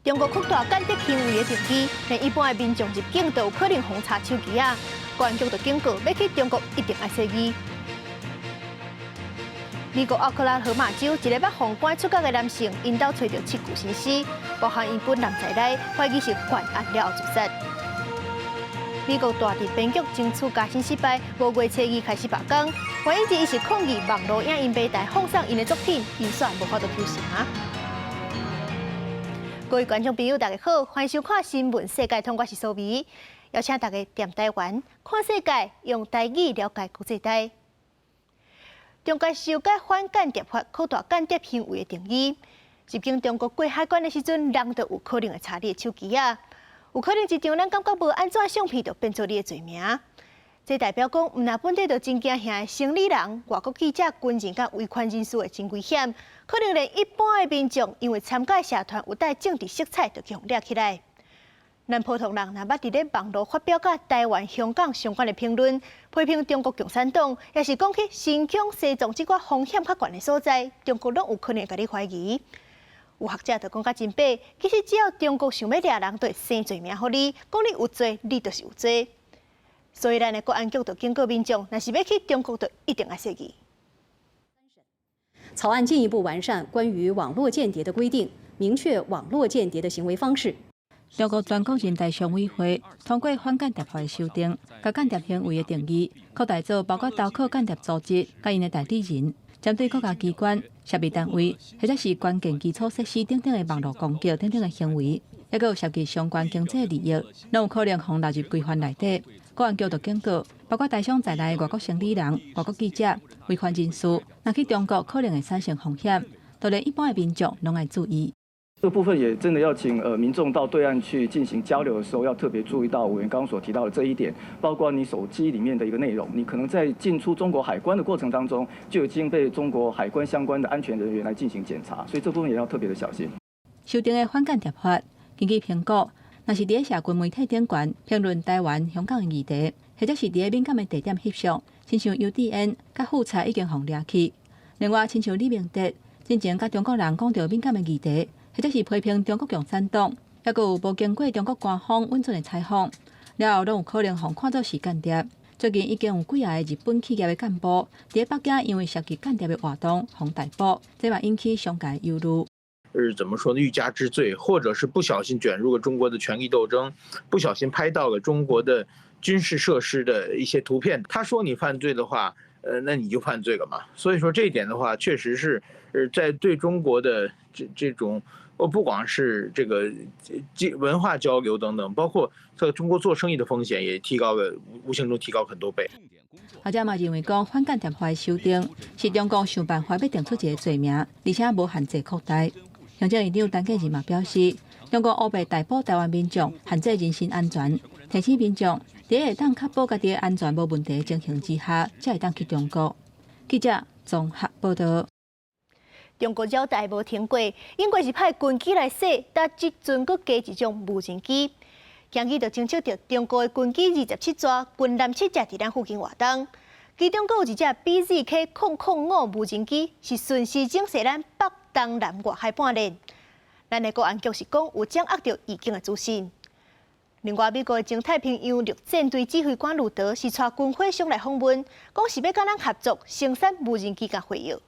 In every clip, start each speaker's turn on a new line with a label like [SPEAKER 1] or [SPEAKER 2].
[SPEAKER 1] 中國擴大間諜行為的定義，連一般的民眾入境都有可能予查手機仔。國安局就警告，欲去中國一定愛細膩。美國奧克拉荷馬州一个欲予趕出國的男性，𪜶兜揣著七具身屍，包含𪜶本人在內，懷疑是犯案了後自殺。美國大直編劇爭取加薪失敗，五月初二開始罷工，原因之一是抗議網路影音平台放送𪜶的作品，𪜶煞無法度抽成。各位觀眾朋友，大家好，歡迎收看《新聞世界通》，我是蘇眉，邀請大家踮台灣看世界，用台語了解國際大。中國修改反間諜法，擴大間諜行為的定義。入境中國過海關的時陣，人就有可能會查你的手機仔，有可能一張咱感覺無按怎的相片，就變做你的罪名。這代表講，毋但本地就真驚嚇的生理人、外國記者、軍人佮維權人士會真危險，可能連一般的民眾，因為參加社團有帶政治色彩，就予掠起來。咱普通人若捌佇咧網路發表佮台灣、香港相關的評論，批評中國共產黨，抑是講去新疆、西藏這寡風險較懸的所在，中國攏有可能會共你懷疑。有學者就講甲真白，其實只要中國想欲掠人，就會生罪名予你，講你有罪，你就是有罪。所以，咱的國安局就警告民眾，若是欲去中國，就一定愛細膩。
[SPEAKER 2] 草案進一步完善關於網絡間諜的規定，明確網絡間諜的行為方式。
[SPEAKER 3] 中國全國人大常委會通過反間諜法的修訂，共間諜行為的定義擴大做包括投靠間諜組織佮𪜶的代理人，針對國家機關、涉密單位或者是關鍵基礎設施等等的網路攻擊等等的行為，抑閣有涉及相關經濟利益，攏有可能予納入規範內底。國安局就警告，包括台商在內的外國生理人、外國記者、維權人士，若去中國可能會產生風險，就連一般的民眾攏愛注意。
[SPEAKER 4] 這個部分也真的要請民眾到對岸去進行交流的時候，要特別注意到委員剛剛所提到的這一點，包括你手機裡面的一個內容，你可能在進出中國海關的過程當中，就已經被中國海關相關的安全人員來進行檢查，所以這部分也要特別的小心。
[SPEAKER 3] 修訂的反間諜法，根據評估，若是佇社群媒體頂懸評論台灣、香港的議題，或者是佇咧敏感的地點翕相，親像游智恩佮富察已經予掠去。另外，親像李明哲，進前佮中國人講著敏感的議題，或者是批評中國共產黨，抑閣有無經過中國官方允准的採訪，了後攏有可能予看做是間諜。最近已經有幾个日本企業的幹部佇北京因為涉及間諜的活動，予逮捕，這嘛引起商界憂慮。
[SPEAKER 5] 是怎麼說呢？欲加之罪，或者是不小心捲入了中國的權力鬥爭，不小心拍到了中國的軍事設施的一些圖片。他說你犯罪的話，那你就犯罪了嘛。所以說這一點的話，確實是，在對中國的這種，不光是這個文化交流等等，包括在中國做生意的風險也提高了，無形中提高很多倍。
[SPEAKER 3] 學者嘛認為講，反間諜法修訂是中國想辦法欲定出一個罪名，而且無限制擴大。行政院長陳建仁嘛表示，中國烏白逮捕台灣民眾，限制人身安全，提醒民眾，佇會當確保家己的安全無問題情形之下，才會當去中國。記者綜合報道。
[SPEAKER 1] 中國擾台無停過，英國是派軍機來試，但這陣閣加一種無人機。今日就偵測著中國的軍機27座、軍艦七隻佇咱附近活動，其中閣有一隻 BZK-005無人機是順時針踅咱北東南外海半練。咱的國安局是講有掌握著預警的資訊。另外，美國的前太平洋陸戰隊指揮官呂德是帶軍火商來訪問，講是欲佮咱合作生產無人機佮火藥。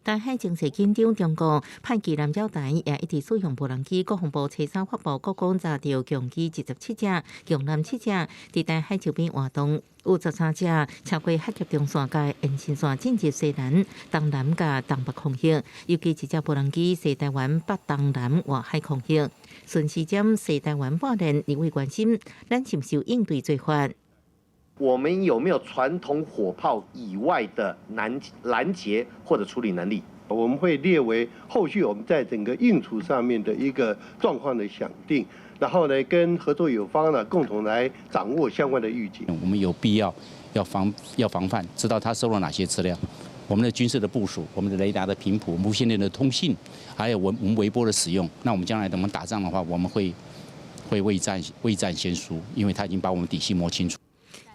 [SPEAKER 6] 台海情勢緊張，中國派機艦擾台，也一直使用無人機。國防部初三發布，國軍查著共機27隻，共艦七隻，佇台海周邊活動，有13隻超過海峽中線佮延伸線進入西南、東南佮東北空域，尤其一隻無人機踅台灣北東南外海空域，順時針踅台灣半練，立委關心，咱是毋是有應對做法？
[SPEAKER 7] 我們有沒有傳統火炮以外的攔截或者處理能力？
[SPEAKER 8] 我們會列為後續我們在整個應處上面的一個狀況的想定，然後呢，跟合作友方呢共同來掌握相關的預警。
[SPEAKER 9] 我們有必要要防範，知道他收了哪些資料，我們的軍事的部署，我們的雷達的頻譜、無線電的通信，還有我們微波的使用。那我們將來等我們打仗的話，我們會未戰先輸，因為他已經把我們底細摸清楚。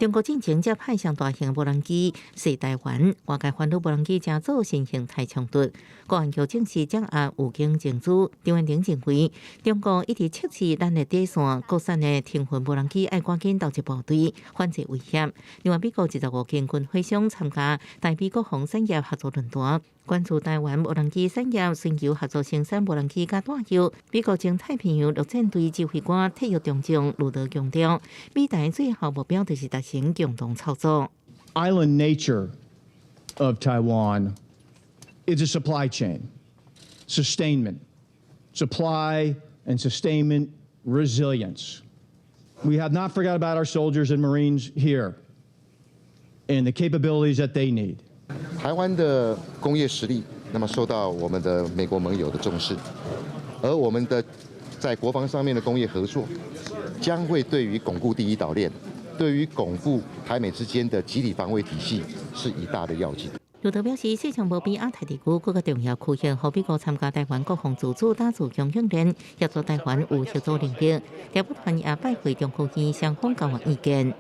[SPEAKER 6] 中國進前才派上大型無人機襲台灣，外界煩惱無人機正做新形態衝突。國安局證實掌握預警情資，張元鼎認為中國一直測試咱的底線，國產的騰雲無人機愛趕緊投入部隊，反制威脅。另外，美國25間軍火商參加台美國防產業合作論壇，關注台灣無人機產業，尋求合作生產無人機佮彈藥。美國前太平洋陸戰隊指揮官退役中將盧德強調，美台最後目標就是達成共同操作。
[SPEAKER 10] Island nature of Taiwan is a supply chain, sustainment, supply and sustainment resilience. We have not forgot about our soldiers and Marines here and the capabilities that they need.
[SPEAKER 11] 台灣的工業實力，那麼受到我們的美國盟友的重視，而我們的在國防上面的工業合作，將會對於鞏固第一島鏈，對於鞏固台美之間的集體防衛體系是一大的要緊。
[SPEAKER 6] 盧德表示，世上無比亞太地區閣較重要區域，予美國參加台灣國防自主打自強訓練，協助台灣有協助能力。代表團也拜會中科院，雙方交換意見。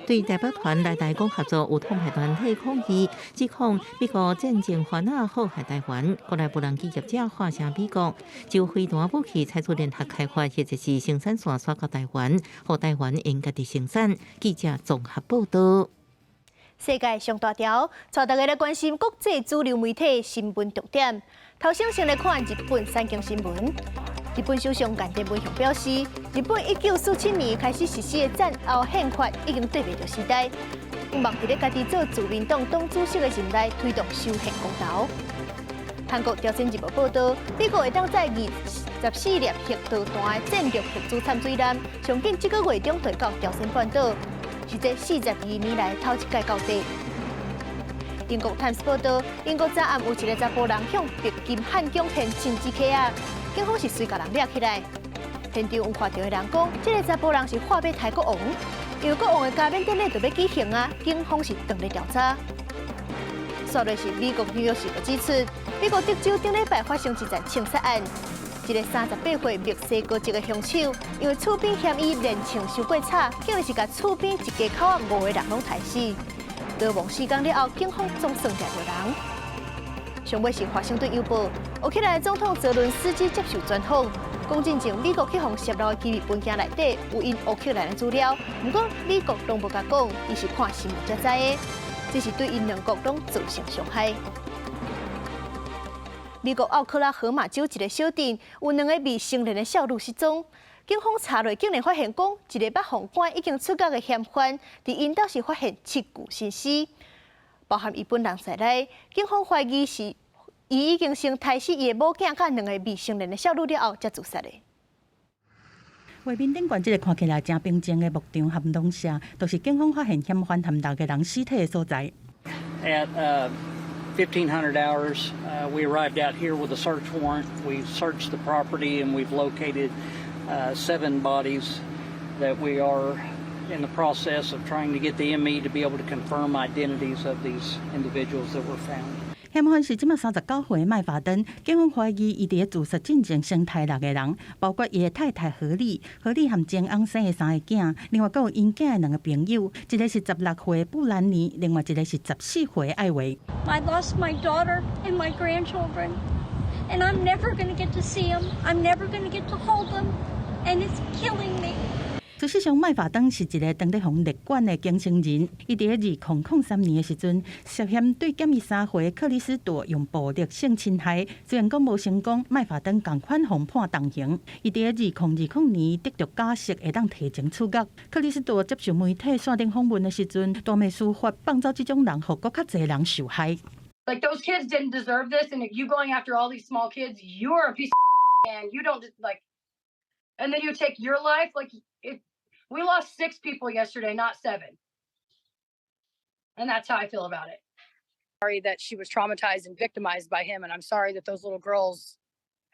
[SPEAKER 6] 對代表團來台講合作，有統派團體抗議，指控美國戰爭煩惱禍害台灣。國內無人機業者發聲美國，就飛彈武器採取聯合開發，或者是生產線徙到台灣，予台灣用家己生產。記者綜合報道。
[SPEAKER 1] 世界上大條，帶大家來關心國際主流媒體新聞重點。頭先先來看日本產經新聞。日本首相岸田文雄表示，日本1947年開始實施的戰後憲法已經對袂著時代，望佇咧家己做自民黨黨主席的任內推動修憲公投。韓國朝鮮日報報導，美國會當載24粒核導彈的戰略核子潛水艦，上緊這個月中就到朝鮮半島，是這42年來頭一擺到達。英國《泰晤士》報導，英國昨暗有一个查埔人向白金漢宮騙槍支卡仔，警方是隨共人掠起來。現場有看著的人講，這个查埔人是話欲刣國王，因為國王的加冕典禮就欲舉行啊，警方是當咧調查。煞落是美國紐約時報指出，美國德州頂禮拜發生一件槍殺案，一个38歲墨西哥籍的兇手，因為厝邊嫌伊練槍傷過吵，竟然是共厝邊一家口仔五个人攏刣死。逃亡四工了後，警方總算掠著人。上尾是華盛頓郵報，烏克蘭總統澤倫斯基接受專訪，講進前美國去予洩露的機密文件內底有𪜶烏克蘭的資料，毋過美國攏無共講，伊是看新聞才知的，這是對𪜶兩國攏造成傷害。美國奧克拉荷馬州一个小鎮有兩个未成年的少女失蹤。警方查落，竟然發現講一个捌予關已經出獄的嫌犯，佇𪜶兜是發現七具身屍，包含伊本人在內。警方懷疑是伊已經先刣死伊的某囝佮兩个未成年的少女了後，才自殺的。
[SPEAKER 12] 畫面頂懸這个看起來誠平靜的牧場和農舍，就是警方發現嫌犯和六个人屍體的所在。
[SPEAKER 13] At 1500 hours, we arrived out here with a search warrant. We searched the property and we've located seven bodies that we are in the process of trying to get the ME to be able to confirm identities of these individuals that were found.
[SPEAKER 12] 嫌犯是這馬39歲的麥法登，警方懷疑伊佇咧自殺進前先刣六个人，包括伊的太太何麗，何麗和前翁生的三个囝，另外閣有𪜶囝的兩个朋友，一个是16歲的布蘭妮，另外一个是14歲的艾維。
[SPEAKER 14] I lost my daughter and my grandchildren, and I'm never going to get to see them. I'm never going to get to hold them, and it's killing me.
[SPEAKER 12] 事實上，麥法登是一个當咧予列管的更生人。伊佇咧2003年的時陣，涉嫌對減伊3歲的克里斯朵用暴力性侵害，雖然講無成功，麥法登仝款予判重刑。伊佇咧2020年得著假釋，會當提前出獄。克里斯朵接受媒體線頂訪問的時陣，大罵司法放走這種人，予閣較濟人受害。
[SPEAKER 15] Like, those kids didn't deserve this, and you going after all these small kids, you're a piece of and you don't like, and then you take your life like it. We lost six people yesterday, not seven. And that's how I feel about it. Sorry that she was traumatized and victimized by him, and I'm sorry that those little girls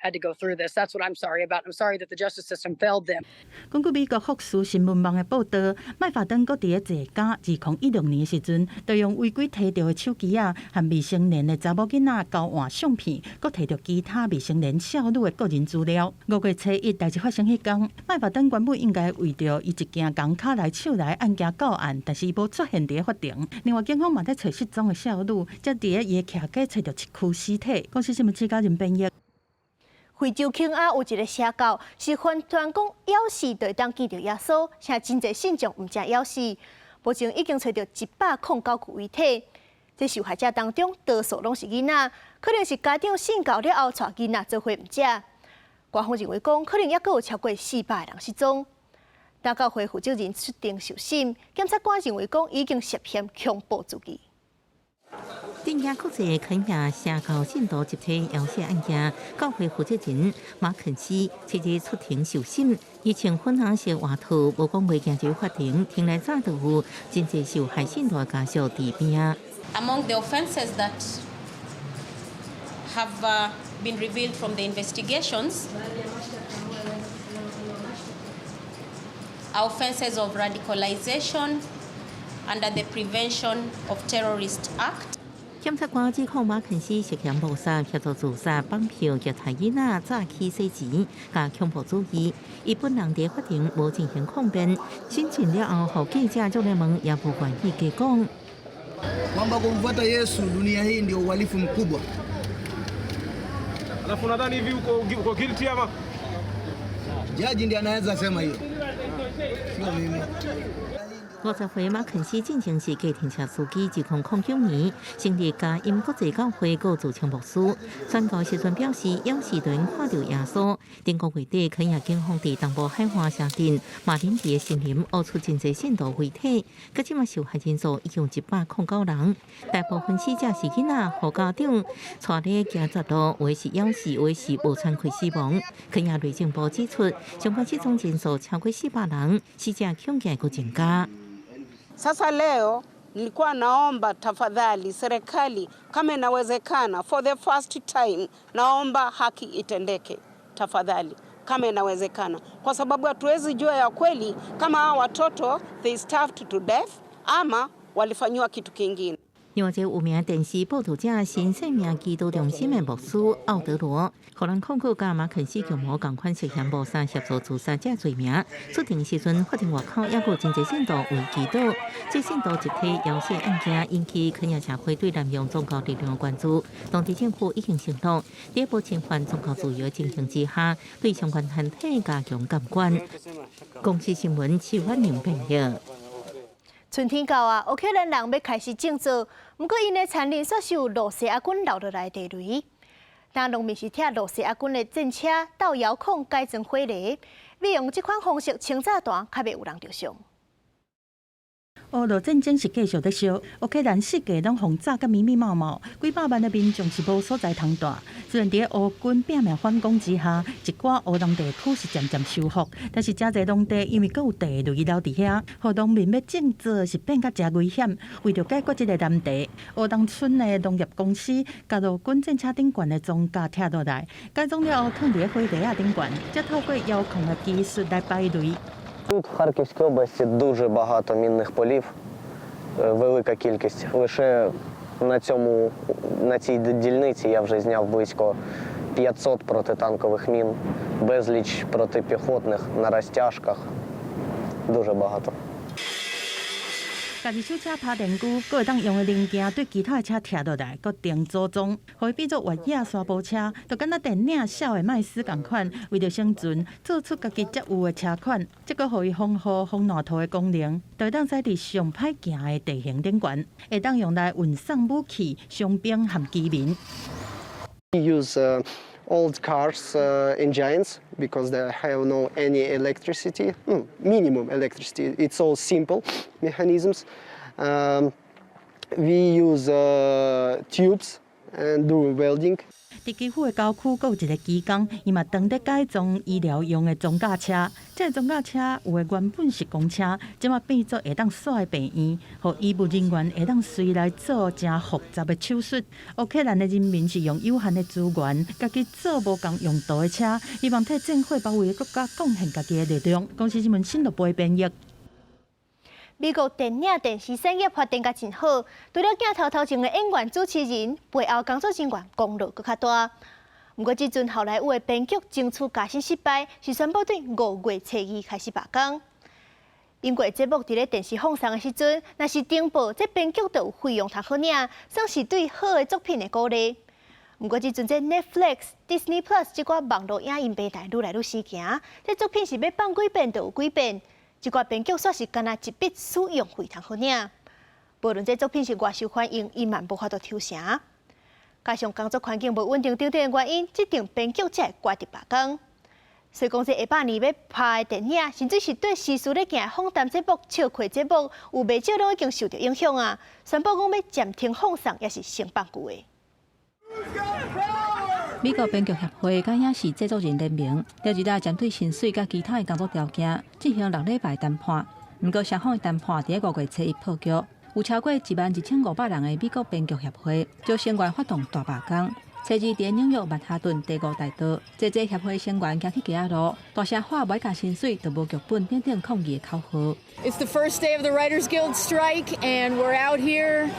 [SPEAKER 15] had to go through this. That's what I'm sorry about. I'm sorry that the justice system failed them.
[SPEAKER 12] 根據美國福斯新聞網的報導，麥法登閣佇咧坐監2016年的時陣，就用違規提著的手機仔和未成年的查某囡仔交換相片，閣提著其他未成年少女的個人資料。5月初1，代誌發生彼工，麥法登原本應該為著伊一件共跤來手來案件告案，但是伊無出現佇咧法庭。另外，警方嘛佇咧揣失蹤的少女，才佇咧伊的徛家揣著一具屍體。公視新聞朱家仁編譯。
[SPEAKER 1] 非洲肯亞有一个邪教，是宣傳講枵死就會當見著耶穌，現在真濟信眾毋食枵死。目前已經揣著109具遺體，這受害者當中多數攏是囡仔，可能是家長信教了後，帶囡仔做伙毋食。官方認為講，可能猶閣有超過400个人失蹤。大教會負責人出庭受審，檢察官認為講已經涉嫌強暴自己。
[SPEAKER 6] 鎮壓國際肯亞邪教信徒集體枵死案件，教會負責人馬肯斯七日出庭受審，伊穿粉紅色外套，無講話行入法庭，庭內早就有真濟受害信徒的家屬佇邊仔。
[SPEAKER 16] Among the offenses that have been revealed from the investigations are offenses of radicalization under the Prevention of Terrorist Act.
[SPEAKER 6] 檢察官指控馬肯斯涉嫌謀殺、協助自殺、綁票、虐待囡仔、詐欺洗錢、佮恐怖主義。伊本人佇法庭無進行抗辯，審訊了後，予記者做咧問，也無願意加講。
[SPEAKER 17] Kwamba kumfuata Yesu dunia hii ndio uhalifu mkubwa.
[SPEAKER 18] Alafu unadhani hivi uko uko guilty ama?
[SPEAKER 17] Jaji ndiye anaweza sema hiyo, sio mimi.
[SPEAKER 6] 50歲馬肯斯進前是計程車司機，2009年成立佳音國際教會，閣自稱牧師。宣告時陣表示，枵死就看著耶穌。頂個月底，肯亞警方佇東部海岸城鎮馬林迪的森林挖出真濟信徒遺體，佮這馬受害人數已經109人，大部分死者是囡仔，予家長帶咧行絕路，有的是枵死，有的是無餐氣死亡。肯亞內政部指出，相關失蹤人數超過400人，死者恐驚閣增加。
[SPEAKER 19] Sasa leo nilikuwa naomba tafadhali serikali kama inawezekana, for the first time, naomba haki itendeke tafadhali, kama inawezekana, kwa sababu hatuwezi jua ya kweli kama hawa watoto they starved to death ama walifanyiwa kitu kingine.
[SPEAKER 6] 另外，一個有名電視報導者新生命祈禱中心的牧師奧德羅，予人控告佮馬肯斯共謀仝款涉嫌謀殺協助自殺這罪名。出庭時陣，法庭外口猶閣有真濟信徒為祈禱。這信徒集體枵死案件引起肯亞社會對濫用宗教力量的關注。當地政府已經承諾，佇無侵犯宗教自由的情形之下，對相關團體加強監管。公視新聞徐婉寧編譯。
[SPEAKER 1] 春天到啊，烏克蘭人欲開始種作，毋過𪜶的田裡煞是有羅西亞軍留落來的地雷。當農民是拆羅西亞軍的戰車鬥遙控改裝火犁，欲用這款方式清炸彈，較袂有人著傷。
[SPEAKER 12] 烏羅戰爭是繼續咧燒，烏克蘭四界攏予炸甲密密麻麻，幾百萬的民眾是無所在通蹛。雖然佇烏軍拼命反攻之下，一寡烏農地區是漸漸收復，但是誠濟農地因為閣有地雷留佇遐，予農民欲種作是變甲誠危險。為著解決這个難題，烏東村的農業公司共羅軍戰車頂懸的裝甲拆落來，改裝了後囥佇咧火犁仔頂懸，才透過遙控的技術來排雷。
[SPEAKER 20] Тут в Харківській області дуже багато мінних полів, велика кількість. Лише на цій дільниці я вже зняв близько 500 протитанкових мін, безліч протипіхотних на розтяжках. Дуже багато.
[SPEAKER 12] 家己手車拍電鋸，閣會當用的零件對其他的車拆落來，閣定組裝，予伊變做越野沙坡車，就敢若電影痟的麥斯仝款，為著生存，做出家己才有的車款，這閣予伊防雨防爛土的功能，就會當駛佇上歹行的地形頂懸，會當用來運送武器、傷兵和居民。
[SPEAKER 21] We use old cars engines because they have no any electricity, minimum electricity. It's all simple mechanisms. We use tubes and do welding.
[SPEAKER 12] 佇基輔的郊區，閣有一个機工，伊嘛當咧改裝醫療用的裝甲車。這个裝甲車有的原本是公車，這馬變做會當徙的病院，予醫務人員會當隨來做誠複雜的手術。烏克蘭的人民是用有限的資源，家己做無仝用途的車，希望替戰火包圍的國家貢獻家己的力量。公視新聞新羅播編譯。
[SPEAKER 1] 美國電影電視產業發展甲真好，除了鏡頭頭前的演員主持人，背後工作人員功勞閣較大。毋過，這陣好萊塢的編劇爭取加薪失敗，是宣布對5月初2開始罷工。因為節目佇咧電視放送的時陣，若是停播，這編劇就有費用通好領，算是對好的作品的鼓勵。毋過，這陣這 Netflix、Disney Plus 這寡網路影音平台愈來愈時行，這作品是欲放幾遍就有幾遍。這寡編劇煞是干焦一筆使用費通好領，無論這作品是偌受歡迎，伊嘛無法度抽成。加上工作環境無穩定等等的原因，這陣編劇才會決定罷工。所以講，這下半年欲拍的電影，甚至是對時事咧行的訪談節目、笑詼節目，有袂少攏已經受著影響啊！宣布講欲暫停放送，抑是先放舊的。
[SPEAKER 3] 美國編劇協會佮影視製作人聯盟，禮日針對薪水佮其他的工作條件進行6禮拜談判。毋過雙方的談判佇5月初1破局，有超過11,500人的美國編劇協會，就成員發動大罷工。初二佇紐約曼哈頓第五大道，濟濟協會成員行去街仔路，大聲喊欲加薪水，就無劇本等等抗議的口號。
[SPEAKER 2] It's the first day of the Writers Guild strike, and we're out here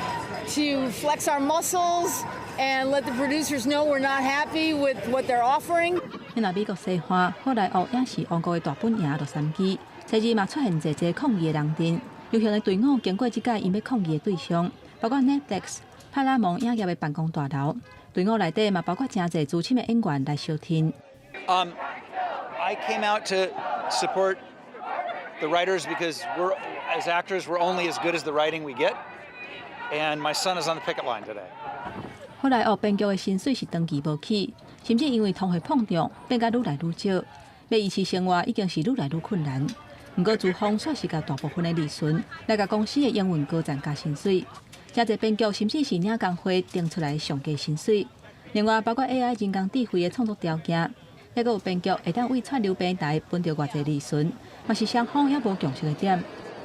[SPEAKER 2] to flex our muscles and let the producers know we're not happy with what they're offering.
[SPEAKER 3] 那美國西岸好萊塢影視王國的大本營洛杉磯，初二嘛出現濟濟抗議的人陣，遊行的隊伍經過這屆𪜶欲抗議的對象，包括 Netflix、派拉蒙影業的辦公大樓。隊伍內底嘛包括誠濟資深的演員來相挺。
[SPEAKER 22] I came out to support the writers because we're, as actors, we're only as good as the writing we get. And my son is on the picket line today.
[SPEAKER 3] 好萊塢編劇的薪水是長期無起，甚至因為通貨膨脹變甲愈來愈少，欲維持生活已經是愈來愈困難。毋過資方煞是共大部分的利潤來共公司的營運高層加薪水，誠濟編劇甚至是領工會定出來上低薪水。另外，包括 AI 人工智慧的創作條件，抑閣有編劇會當為串流平台分著偌濟利潤，嘛是雙方猶無共識的點。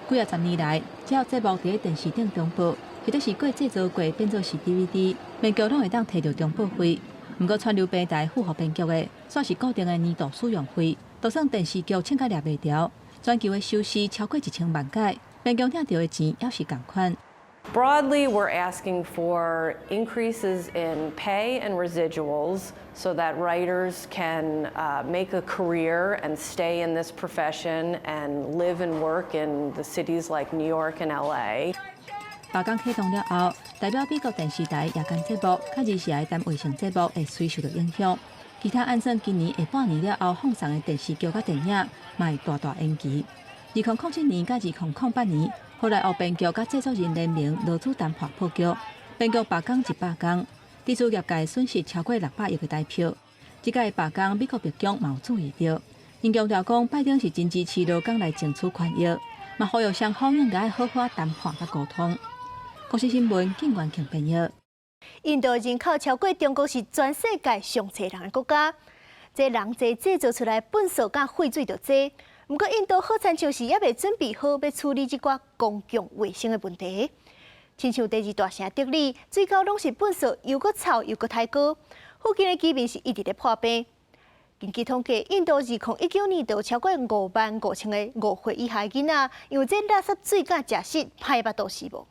[SPEAKER 3] 幾仔十年來，只要節目佇咧電視頂重播，或者是過製作過變做是 DVD，編劇攏會當提著重播費。毋過串流平台付予編劇的，煞是固定的年度使用費，就算電視劇唱甲掠袂牢，全球的收視超過1000萬改，編劇領著的錢猶是仝款。
[SPEAKER 23] Broadly, we're asking for increases in pay and residuals so that writers can make a career and stay in this profession and live and work in the cities like New York and LA.
[SPEAKER 3] 罷工啟動了後，代表美國電視台夜間節目、佮二時的單位性節目會隨受著影響。其他按算今年下半年了後放送的電視劇佮電影，嘛會大大延期。2007年佮2008年，好萊塢編劇佮製作人聯盟勞資談判破局，編劇罷工100工，致使業界損失超過600億的台票。這擺罷工，美國白宮嘛有注意著，𪜶強調講拜登是真支持勞工來爭取權益，嘛呼籲雙方應該好好談判佮溝通。公視新聞，警員強編譯。
[SPEAKER 1] 印度人口超過中國是全世界上濟人的國家，這人濟製造出來糞埽佮廢水就濟。毋過印度好親像是猶未準備好欲處理這寡公共衛生的問題。親像第二大城德里，水溝攏是糞埽，又閣臭又閣刣膏，附近的居民是一直咧破病。根據統計，印度2019年就有超過5萬5千個5歲以下的囡仔，因為這垃圾水佮食食，歹腹肚死亡。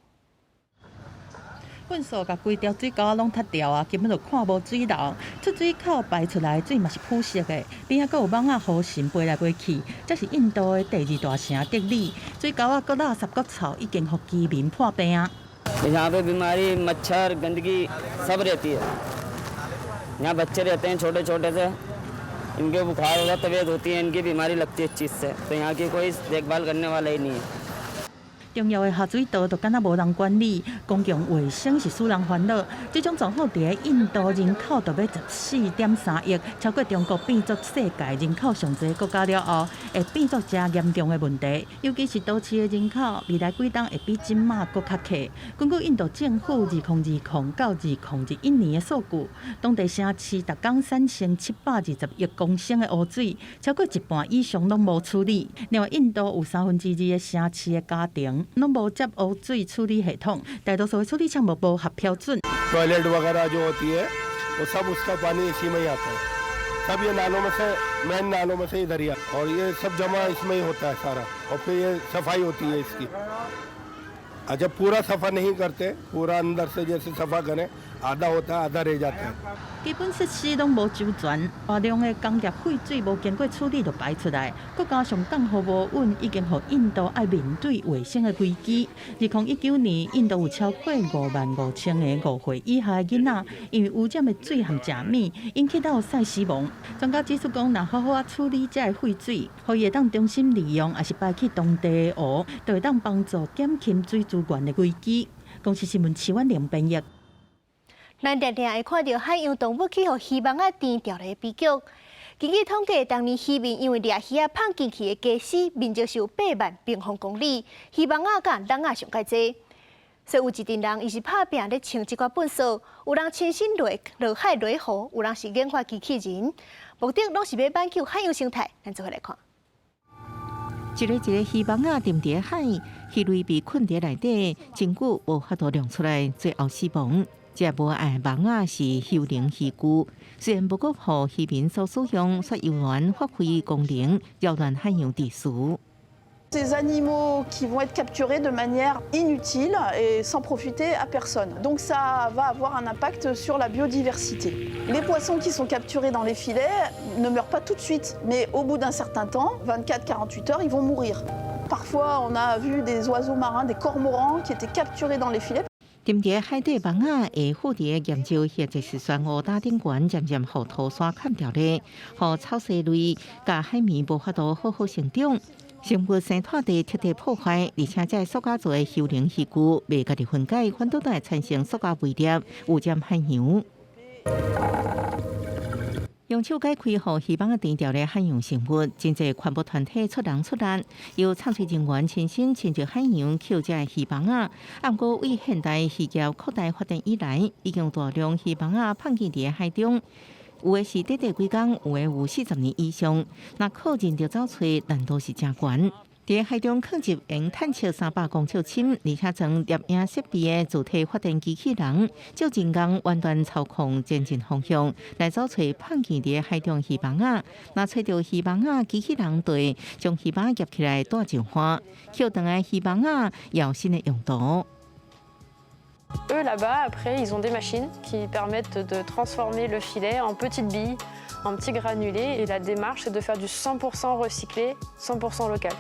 [SPEAKER 12] 糞埽共規條水溝攏塞牢啊，根本就看無水流。出水口排出來水嘛是苦澀的，邊仔閣有蠓仔予蟲飛來飛去。這是印度的第二大城德里，水溝仔閣垃圾閣臭，已經予居民破病啊。
[SPEAKER 24] यहाँ पे बीमारी मच्छर गंदगी सब रहती है। यहाँ बच्चे रहते हैं छोटे छोटे से, इनके बुखार होता, तबीयत होती है, इनकी बीमारी लगती है इस चीज़ से, तो यहाँ की कोई देखभाल करने वाला ही नहीं है।
[SPEAKER 12] 重要的下水道就敢若無人管理，公共衛生是使人煩惱。這種狀況佇印度人口就欲14.3億，超過中國變做世界人口上濟國家了後，會變做誠嚴重的問題。尤其是都市的人口，未來幾冬會比這馬閣較客。根據印度政府2020到2021年的數據，當地城市逐工產生720億公升的污水，超過一半以上攏無處理。另外，印度有2/3的城市的家庭攏無接污水處理系統，大多數的處理廠無符合標準。
[SPEAKER 4] Toilet वगैरह जो होती है वो सब उसका पानी इसी में ही आता है। सब ये नालों में से, मेन नालों में से इधर ही और ये सब जमा इसमें ही होता है सारा और फिर ये सफाई होती है इसकी। जब पूरा सफा नहीं करते, पूरा अंदर से जैसे सफा करें, आधा होता है, आधा रह जाता है。
[SPEAKER 12] 基本設施攏無周全，大量的工業廢水無經過處理就排出來，閣加上降雨無穩，已經予印度愛面對衛生的危機。2019年，印度有超過5萬5千个5歲以下的囡仔，因為污染的水和食物，引起落屎死亡。專家指出講，若好好仔處理這个廢水，予伊會當重新利用，抑是排去當地的湖，就會當幫助減輕水資源的危機。公視新聞徐婉玲編譯。
[SPEAKER 1] 咱定定會看著海洋動物去予漁網仔纏牢的悲劇。根據統計，當年漁民因為掠魚仔放進去的家私，面積是有8萬平方公里，漁網仔佮籠仔上蓋濟。所以有一陣人，伊是拍拚咧清這寡糞埽，有人親身落落海落河，有人是研發機器人，目的攏是欲挽救海洋生態。咱做伙來看。
[SPEAKER 6] 一个一个漁網仔沉佇海，魚類被困佇內底，真久無法度量出來，最後死亡。這無愛網仔是幽靈漁具，雖然無閣予漁民所使用，卻猶原發揮功能，擾亂海洋秩序。
[SPEAKER 5] Ces animaux qui vont être capturés de manière inutile et sans profiter à personne. Donc ça va avoir un impact sur la biodiversité. Les poissons qui sont capturés dans les filets ne meurent pas tout de suite, mais au bout d'un certain temps, 24-48 heures, ils vont mourir. Parfois, on a vu des oiseaux marins, des cormorans qui étaient capturés dans les filets.
[SPEAKER 6] 沉佇海底網仔會附佇岩石或者是漩渦打頂懸，漸漸予塗沙崁牢咧，予草薙類佮海綿無法度好好成長，生物生態地徹底破壞，而且這塑膠做的幽靈漁具袂家己分解，反倒會產生塑膠微粒，污染海洋。用手解開予漁網仔纏牢的海洋生物，真濟環保團體出人出力，由參賽人員親身潛入海洋抾這漁網仔。啊，毋過對現代漁業擴大發展以來，已經大量漁網仔放棄佇海中，有的是短短幾工，有的有40年以上。若靠人力走揣，難度是誠懸。佇海中囥入用探測300公尺深，而且裝攝影設備的自體發電機器人，照人工遠端操控前進方向，來走揣放棄佇海中漁網仔。若揣著漁網仔，機器人就會將漁網夾起來帶上岸，抾轉來漁網仔有新的用途。
[SPEAKER 7] Eux, là-bas, après, ils ont des machines qui permettent de transformer le filet en petites billes, en petits granulés. Et la démarche, c'est de faire du 100% recyclé, 100% local.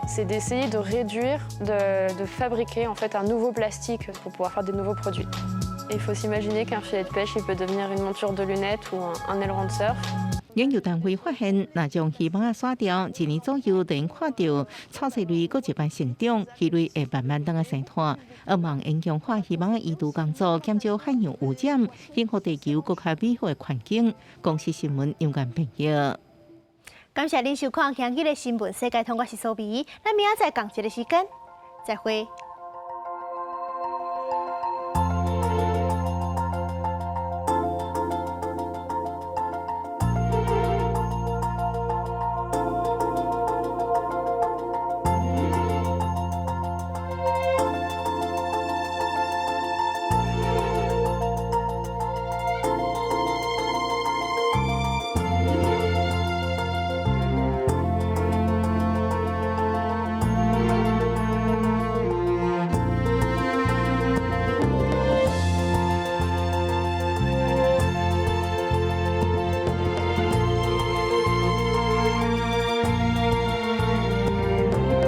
[SPEAKER 7] C'est d'essayer de réduire, de fabriquer en fait un nouveau plastique pour pouvoir faire des nouveaux produits. Et il faut s'imaginer qu'un filet de pêche, il peut devenir une monture de lunettes ou un aileron de surf.
[SPEAKER 6] 研究單位發現，若將漁網仔徙掉，一年左右就能看著草薙類閣一擺成長，魚類會慢慢轉來生態。希望用強化漁網仔移除工作，減少海洋污染，維護地球閣較美好的環境。公視新聞楊間編譯。
[SPEAKER 1] 感謝您收看今日的新聞世界通，我是蘇美，咱明仔載仝一个時間，再會。